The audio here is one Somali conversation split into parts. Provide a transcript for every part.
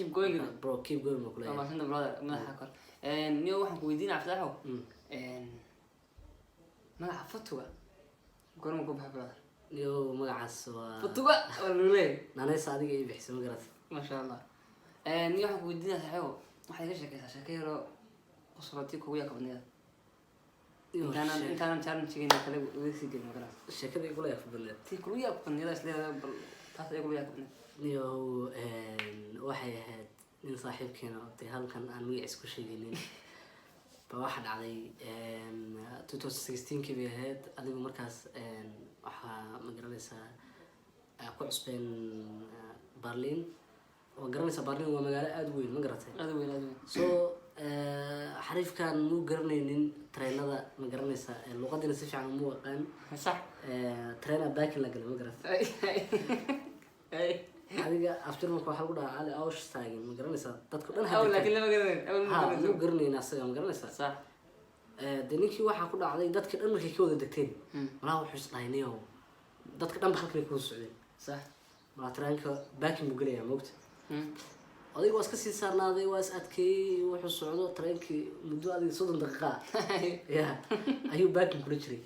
Keep going. Bro, keep going baan Waa kuleeyahay. Mahadsan, brother. Madaxa kor niyo. Waxaan ku weydiinaya, Cabdifataxow, magaca Fatuga gorma ku baxay, brother? Niyo, magacaas waa Fatuga waa lagu leeyahay. Naanaysa adiga ii bixisay, ma garat? Maasha Allah. Niyo, waxaan ku weydiinaya, saaxiibo, waxaad iga sheekaysaa sheeko yaroo qosolati kugu yaaka badneeda intaanan challenge-geena kale uga sii gelin, magaras? Sheekada igula yaabka badneed? Tii kugu yaaka badneeda isleedahay, bal taas ay kugu yaaka badneed. Niyo, waxay ahayd nin saaxiibkeena oo dee halkan aan magaciis ku sheegaynin ba. Waxaa dhacday 2016kii bay ahayd. Adigu markaas waxaa, ma garanaysaa, ku cusbeen Berlin. Waa garanaysaa, Berlin waa magaalo aada u weyn, ma garatay? Aada weyn, aada weyn. So xariifkan muu garanaynin treenada, ma garanaysaa? Luqadiina si fiican uma aqaan. Treena parking la galay, ma garatay? Adiga af Jarmalka waxaa lagu dhahaa "alle aussteigen", ma garanaysaa? Dadka dhan Aw, laakiin lama garanayn awal ma ha garanayn. Muu garanaynin asaga, ma garanaysaa? Dee ninkii waxaa ku dhacday, dadka dhan markay ka wada degteen, malaha wuxuu is dhahay, "Niyow, dadka dhan ba halkan ay kuwada socdeen." Malaa tareenka parking buu gelayaa, moogta? Adiga waa iska sii saarnaaday, waa is adkeeyey, wuxuu socdo tareenkii muddo adiga 30 daqiiqa ya ayuu parking kula jiray.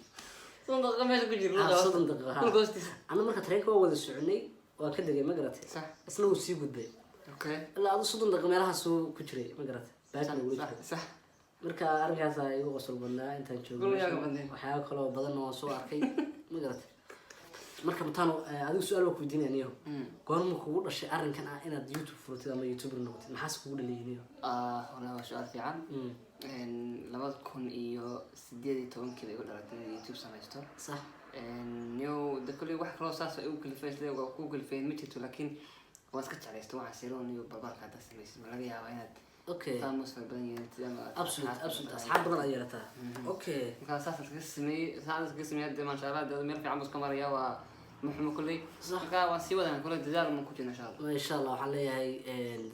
30 daqiiqo meesha ku jiro? Ha, 30 daqiiqo, ha. Dhulka hoostiisa. Ana marka tareenka waa wada soconay, waan ka degay, ma garatay? Isna wuu sii gudbay. Ilaa adu 30 daqiiqo meelahaasuu ku jiray, ma garatay? Parking ugula jiray. Marka arrinkaasaa igu qosol badnaa intaan joogo. Guriga badneed. Waxyaaba kaloo badanna waan soo arkay, ma garatay? Marka matano, adigu su-aal baa ku weydiinaya, niyo. Goorma kugu dhashay arrinkan ah inaad YouTube furatid ama YouTuber noqotid? Maxaase kugu dhaliyay, niyo? Ah, wallahi waa su-aal fiican. 2018-kii bay igu dhalatay inaan YouTube samaysto. Niyo, de kolley wax kaloo saas ay ugu kalifay isle waa ku kalifay ma jirto, laakiin waan iska jeclaysta. Waxaan siro, niyo, barbarka haddaad samaysid, ma laga yaabaa inaad famous fara badan yeelatid ama Absolute, asxaab badan aad yeelataa, okay. Markaa saas iskaga sameeyey, saas iskaga sameeyey. Hadda maasha Allah, dee meel fiican buu iska maraya, waa muxumo kolley. Marka waan sii wadana kolley, dadaal man ku jirna, insha Allah. Insha Allah, waxaan leeyahay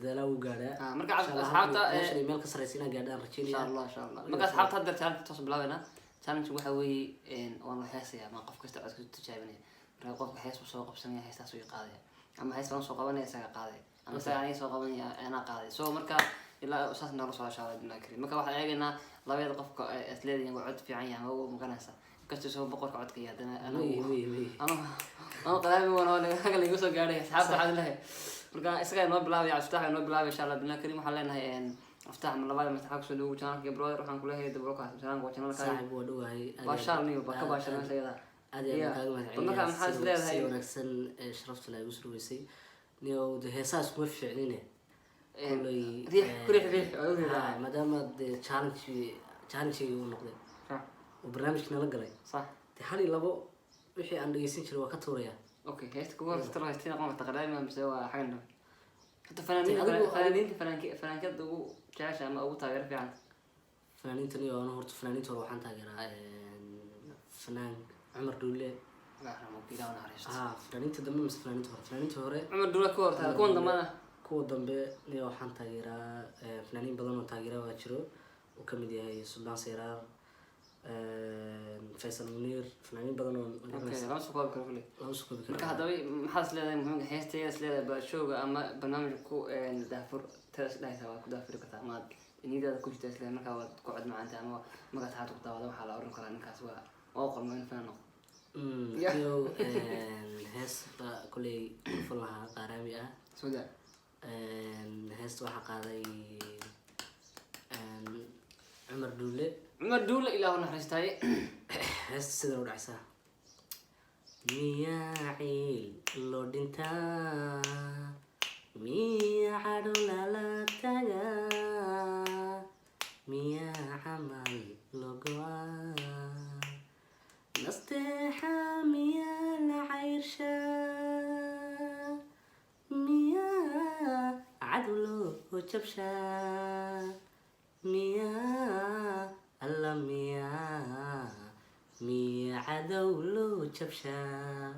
dadaalaa wuu gaadhaa. Ah, marka Insha Allah, asxaabta, meeshan iyo meel ka sarreysa inaan gaadhaan insha rajeynaya. Allah, insha Allah. Marka asxaabta, hadda challenge toos bilaabayna. Challenge waxa weeye waan la heesayaa, ma qof kasta codka tijaabinaya. Marka qofka hees buu soo qabsanaya, heestaas uu qaadaya, ama hees baan soo qabanaya, isaga qaadaya, ama isaga aniga soo qabanaya, anaa qaaday. So marka ilaa saas noola socda, insha Allah bima karim. Marka waxaan eegaynaa labadeeda qofka is leedihiin waa cod fiican yahay ama uu maganaysa, inkastoo isagoo boqorka codka iyo haddana Miyi, miyi, miyi. Anu qadaami wana haga laigu soo gaadhay. Asxaabta waxaad lehay, marka isagaa inoo bilaabaya, Cabdifatax inoo bilaabaya, insha Allah bima karim. Waxaan leenahay Aftaax, ma labaad mastaxa kusoo dhawow channelka, brother. Waxaan kuleeyahay dabrokaas channelka waa channelka. Saaxib, waa dhowahay. Baashaal niyo, ba ka baashaal meesha iyada. Aad iyo aad baan kaaga Bal marka maxaad is mahadcelinayaa leedahay? si wanaagsan ee sharafta la igu soo dhaweysay. Niyow, de heesahaas kuma fiicnine kolley. Riix ku riix, riix oo u riixaa. Ha, maadaama dee challenge uu noqday oo barnaamijkii nala galay, dee hal iyo labo wixii aan dhegeysan jiray waa ka tuuraya. Okay, heesta kugu horeysa heystina noqon karta qadaami mise waa xaggan dambe hata fanaaniinta? Fanaaniinta, fanaankada ugu jecesha ama ugu taageero fiican? Fanaaniinta, niyo, anu horta fanaaniinta hore waxaan taageeraa fanaan Cumar Dhuule. Allah yarxamo, Ilaah u naxariisto. Ha, fanaaniinta dambe mise fanaaniinta hore? Fanaaniinta hore. Cumar Dhuule ku horta, kuwan dambana? Kuwa dambe, niyo, waxaan taageeraa fanaaniin badan oo taageera waa jiro, uu kamid yahay Suldaan Seyraar, Faysal Muniir, fanaaniin badan oo Okay, lama soo koobi karo kuley. Lama soo koobi karo. Marka haddaba maxaad is leedahay muhiimka heestayada is leedahay showga ama barnaamijka ku daafur tada is dhahaysa, waad ku daafuri kartaa ama aad niyadaada ku jirta is leedahay, markaa waad ku cod macaanta ama markaad saxaabta ku daawada waxaa la oran karaa ninkaas waa qormo in fanaan noqdo? Iyo hees ba kolley kufan lahaa, qaaraami ah. Soo daa. Heesta waxaa qaaday Cumar Dhuule. Cumar Dhuule, Ilaah u naxariistaaye. Heesta sidan u dhacaysaa: miyaa ciil loo dhintaa, miyaa cadho lala tagaa, miyaa camal loo go'aa, nasteexa miyaa la cayrshaa, miyaa cadow loo jabshaa, miyaa alla miyaa, miyaa cadow loo jabshaa,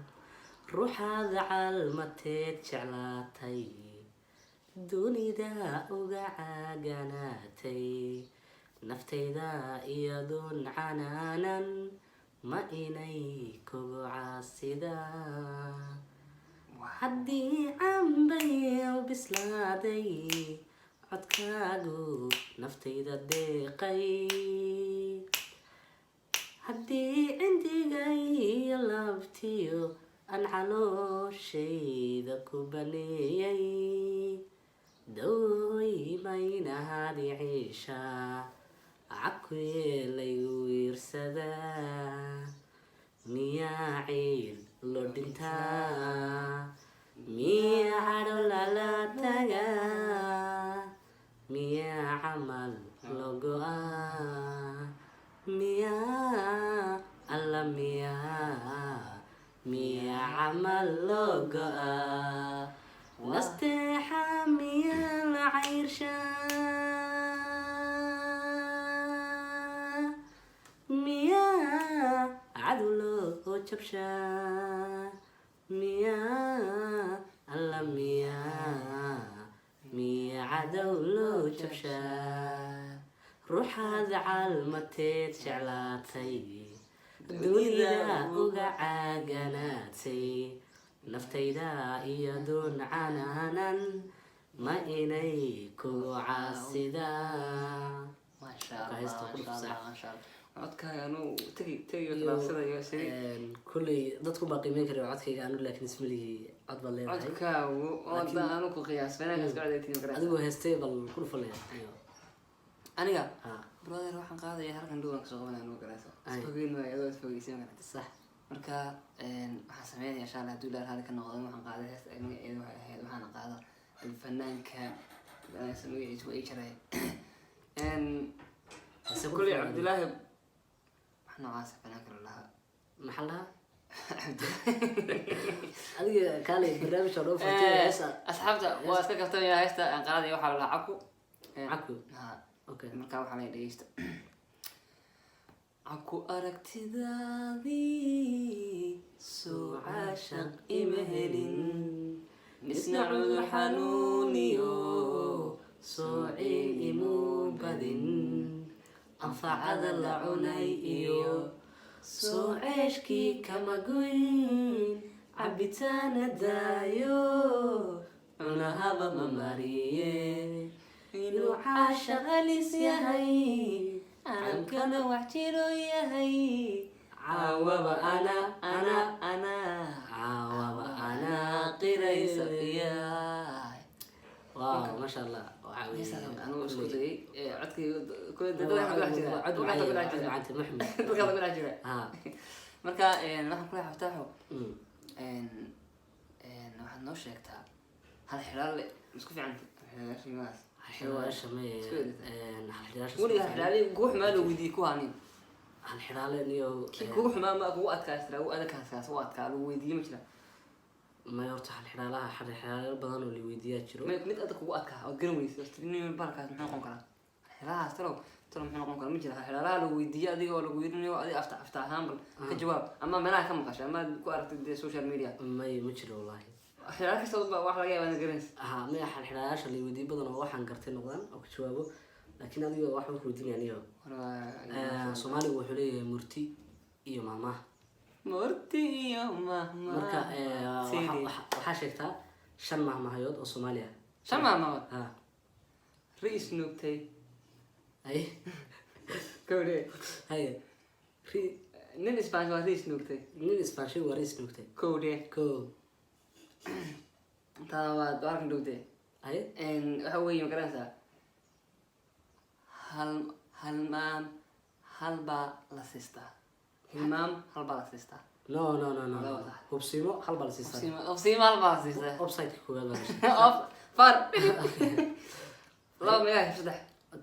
ruuxaada calmateed jeclaatay, dunida uga caaganaatay, naftayda iyadoon canaanan ma inay kugu caasidaa. Haddii cambayow bislaaday, codkaagu naftayda deeqay, haddii cindigay laabtiyo aan calooshayda ku baneeyay, dawey maynahaadi ciisha cabku yeelaygu wiirsadaa, miyaa ciil loo dhintaa? Miyaa cadho lala tagaa? Miyaa camal loo go'aa? Miyaa alla, miyaa camal loo go'aa? Nasteexa miyaa la cayrshaa? Miyaa cadow loo jabshaa? Miyaa alla, miyaa cadow loo jabshaa? Ruuxaad calmateed jeclaatay, dunida uga caaganaatay, naftayda iyadoon canaanan, ma inay kugu caasidaa? Maasha Marka Allah. Heesta ku Maasha dhufsa. Allah, maasha Allah. Codkaaga anuu tegi tegiyo tallaabsadayo sidii. Kulley dadku baa qiimeyn kara codkayga anu, laakiin ismaligii cod baad leedahay. Codkaagu oo Laakiin- da anu ku qiyaas fanaanka iska codaytiin magaraysa. Adigoo heestay bal ku dhufalaya. Aniga, Ha. brother, waxaan qaadaya halkan dhow aan kasoo qabanaya anu magaraysa. Ay. Isfogeyn maayo, adoo isfogeysa magaraysa. Sax. Marka waxaan sameynaya, insha Allah, hadduu ilaah raali ka noqdo, waxaan qaaday heesta ay magaceedu waxay ahayd, waxaana qaada alfanaanka magaciisu waa ii jaray. Heese ku Kuley dhufalaya. Cabdilaahi wax noocaas fanaanka la lahaa. Maxaa lahaa adiga? Kaalay, barnaamij oo dhan furtay heesa. Asxaabta waa iska kaftamaya. Heesta aan qaadaya waxaa la lahaa Caku. Caku. Ha. Okay. Marka waxaa laga dhegeysta: Caku aragtidaadii soo caashaq ima helin, misna cudur xanuuniyo soo ciil imuu badin, anfacada la cunay iyo soo ceeshkii kama goyn, cabitaana daayo, cunahaba ma mariye, inuu caashaq halis yahay, Calamkana wax jiro yahay, caawaba ana ana ana caawaba anaa qiraysa. Yaay. Wow, maasha Allah, waxaa weeye. Anigu isku dayay codkii kule dadka ku dhex jira. Cod Dadka ku dhex macaan, jira. cod macaan, Maxmed. Dadka ku dhex jira. Ha. Marka waxaan kule xaftaaxo, waxaad noo sheegtaa hal xidhaale isku fiican xidhaalaashimaas. Halxidhaalaasha may Isku edita. Halxidhaalaasha Weliga hal xidhaale kugu xumaa loo weydiiyey ku hanin? Halxidhaale niyo. Kii kugu xumaa ma kugu adkaastira, ugu adagkaas u adkaa lagu weydiiyey ma jira? May, horta halxidhaalaha halxidhaalayo badan oo la weydiiyaa jiro. Mid adag kugu adkaa ood garan weysid, horta nin balkaas muxuu noqon karaa, halxidhaalahaas talow talow muxuu noqon karaa, ma jira halxidhaalaha lagu weydiiyey adiga oo lagu weydiinayo adiga afta ahaan bal ka jawaab, ama meelaha ka maqashay ama ku aragtay dee social media? May, ma jiro wallahi. Halxidhaala kasta wax laga yaabaa inaad garanaysa. Ha, maya, halxidhaalayaasha la weydiiyo badan oo waxaan gartay noqdaan oo ka jawaabo, laakiin adiga waxaan ku weydiinaya niyo. Soomaaligu wuxuu leeyahay murti iyo maahmaah. Murti iyo mahma. Marka waxaa sheegtaa shan mahmahayood oo Soomaali ah. Shan mahmahood? Ha. Ri-is nuugtay. Ay. Kawdhe. Haye, ri. Nin isbaansho waa ri-is nuugtay. Nin isbaanshay waa ri is nuugtay. Kowdhe. Ko. Taa waad halkan dhowtay. Haye. Waxa weeye, ma garanaysaa, hal halmaam hal baa la siistaa, hilmaam hal baa la siistaa. No, no, no, no. Laba sax. Hubsiimo hal baa la siistaa. Hubsiimo hal baa la siistaa. Offside-ka koowaad baa la sheegay. Off far laba megaa saddex.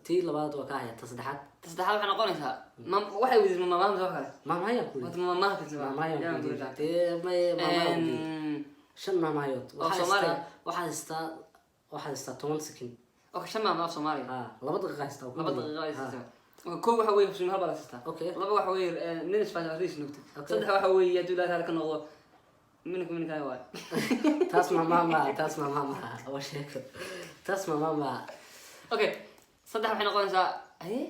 Tii labaad waa ka haya, ta saddexaad. Ta saddexaad waxay noqonaysaa mam waxay weydiisay mamaham soo kale. Maamahayaan ku Wata mamahka. Maamahayaan ku dee may maamahayaan ku shan maamahayood. Oo Waxaa Soomaaliga. haystaa, waxaa haystaa 10 second. Okay, shan maama af Soomaaliga. Ha, 2 daqiiqa haystaa. 2 daqiiqo ay siistaa. Kow waxa weeye hubsiimo hal baa la siistaa. Okay. Laba waxa weeye nin isfaasha riis nuugtay. Okay. Saddex waxa weeye hadduu Ilaahay ka noqdo minka minka waay. Taas maamaha maaha, taas maamaha maaha, waa sheeko, taas maamaha maaha. Okay, saddex waxay noqonaysaa aye.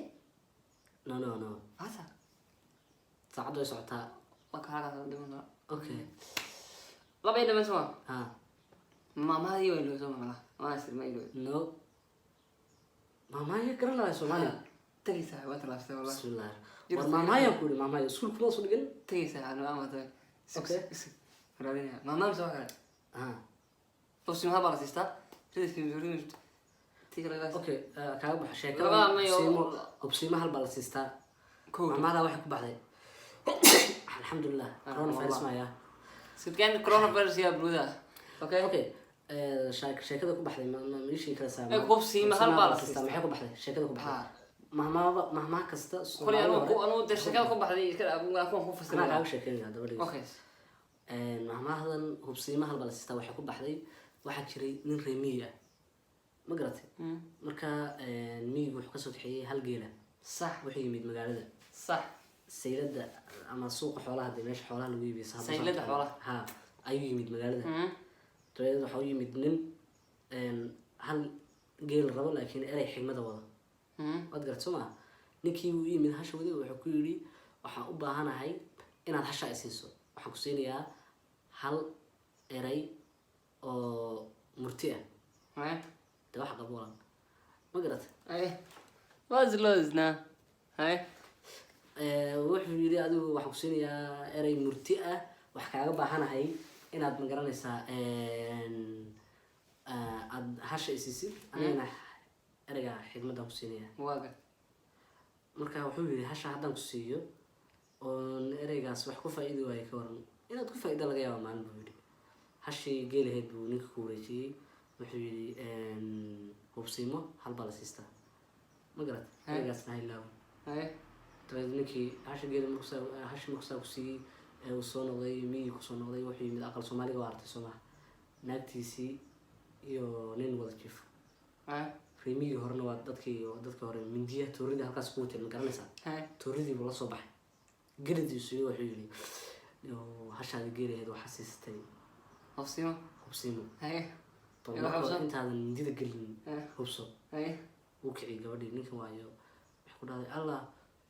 No, no, no. Hasa. Saacaddu way socotaa. Waa ka halkaas dhiman doona. Okay. Laba iyo dhamaan soma. Ha. Maamahadii waa ilooy soma malaha, maasir ma ilooy. No, maamaaya garan lahaa Soomaaliya. Tagaysaa, waa talaabsatay wallah. Bismillah, war maamaayaan ku yidhi, maamaaya iskuul kuma soo dhigan. Tagaysaa anu ama tagay. Okay. Raadinaya maamaha mise waa kale. Ha. Hubsiimo baa la siistaa. Okay, kaaga baxo sheekada. Labada mayo- Hubsiimo, hubsiimo hal baa la siistaa. Kow. Maamaada waxay ku baxday, alxamdulilah, coronavirus maya. Sidkaan coronavirus yaa buluda, okay. Okay, sheekada ku baxday ma ii sheegi karaysaa? Hubsiimo hal baa la siistaa, maxay ku baxday sheekada ku baxday? Ha. Mahmaaba, mahmaha kasta Kuley Soomaalida anuu hore anuu dee sheekada ku baxday iska kuwan ku anaa fasiraya. Kaaga sheekeynaya haddaba, dhegeyso. Okay. Mahmaahdan hubsiimo hal baa la siistaa waxay ku baxday, waxaa jiray nin reer miyi ah, ma garatay? Marka miyigu wuxuu kasoo kaxeeyey hal geela. Wuxuu yimid magaalada. Saylada ama suuqa xoolaha, dee meesha xoolaha lagu iibiyo. Saylada xoolaha. Ha, ayuu yimid magaalada. Dabadeed waxaa u yimid nin hal geel rabo, laakiin erey xigmada wada. Waad garat soo maa? Ninkii uu yimid hasha waday, wuxuu ku yidhi, waxaan u baahanahay inaad hasha i siiso, waxaan ku siinayaa hal erey oo murti ah. Dee wax qabo walaal, ma garat? Ay waa isloosnaa hay. Wuxuu yidhi, adigu waxaan ku siinayaa erey murti ah, wax kaaga baahanahay inaad, ma garanaysaa, aad hasha i siisid, anigana ereyga xigmadaan ku siinaya. Waaga. Marka wuxuu yidhi, hasha haddaan ku siiyo oon ereygaas wax ku faa-iidi waayo, ka waran? Inaad ku faa-ida laga yaaba maalin, buu yidhi. Hashii geelaheyd buu ninka ku wareejiyey. Wuxuu yidhi, hubsiimo hal baa la siistaa, ma garat? Ereygaasna ha ilaawo. Hay. Dabeed ninkii hasha geela markusaa, hashi markusaa ku siiyey ee uu soo noqday, miyii kusoo noqday, wuxuu yimid aqal Soomaaliga, waa artay soo maha, naagtiisii iyo nin wada jiifo. Hay. Reemiyigii horena waa dadkii, dadka hore mindiyaha, tooridii halkaas ku wateen, ma garanaysaa? Hay. Tooridii buu la soo baxay, gelidiisu iyo wuxuu yidhi, hashaadi geelaheed waxaa siisatay Hubsiimo. Hubsiimo. Hay. Bal Iyo marka hore hubso. intaadan mindida gelin hubso. Hay. Wuu kiciyay gabadhii ninkan, waayo waxay ku dhahday, Allah,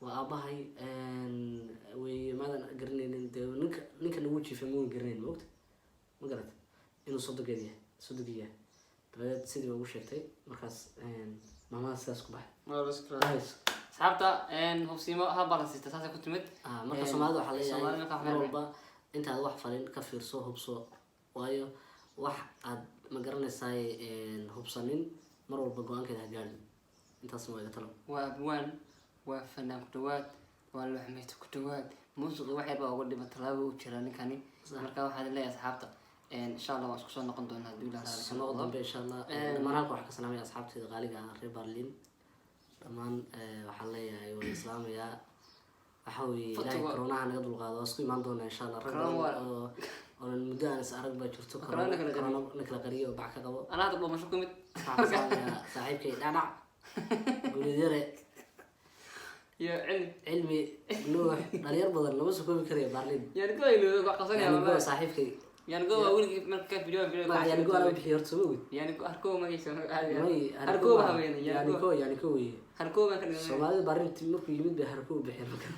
waa aabahay wey, maadan garanaynin? Dee ninka nagu jiifay muuna garanayn, maogta, ma garat, inuu sodogeed yahay, sodogii yahay. Dabadeed sidii ba ugu sheegtay. Markaas maamada sidaas ku baxay. Nice. Asxaabta, hubsiimo hal baa la siistaa, saasay ku timid. Ah, marka Soomaalida waxaa leeyahay Soomaalida marka mar waxaa walba intaad wax falin ka fiirso, hubso, waayo wax aad, ma garanaysaay, hubsanin mar walba go-aankeeda ha gaadhin. Intaasna waa iga talo. Waa abwaan, waa fanaan ku dhawaad, waa looxmayto ku dhawaad, muusiqi wax yar baa uga dhima, tallaabo u jira ninkani. Marka waxaad leeyahay asxaabta, insha Allah waan isku soo noqon doonaa haddii Ilaah raali ka Sano noqdo. dambe, insha Allah. Dhammaan halka waxaan ka salaamaya asxaabteyda qaaliga ah reer Berlin dhammaan. Waxaan leeyahay waan islaamayaa. Waxa weeye, Ilaahay koronaha naga dulqaado, waa isku imaan doonaa insha Allah. Rag Corona badan oo muddo aan is arag baa jirto. Corona kala qariyo. Corona na kala qariyo oo bac ka qabo. Anaa hadda dhuumasho ku mid. Waxaan ka salaamayaa saaxiibkay Dhacdhac Guulidyare Iyo Cilmi. Cilmi Nuux, dhalinyar badan lama soo koobi karayo Berlin. Yaanigo iloodo wax qabsanaya. Yaanigo Wallahi. Saaxiibkay. Yaanigo waa weligii marka video Magaca Yaanigo anaa bixiyo horta, soo ma ogid? Yaanigo Harko magaciisa. May. Harko baa habeena Yaanigo. Yaanigo, Yaanigo weye. Harko baan ka dhiganay. Soomaalida Berlin markuu yimid bay Harko u bixiyeen marka.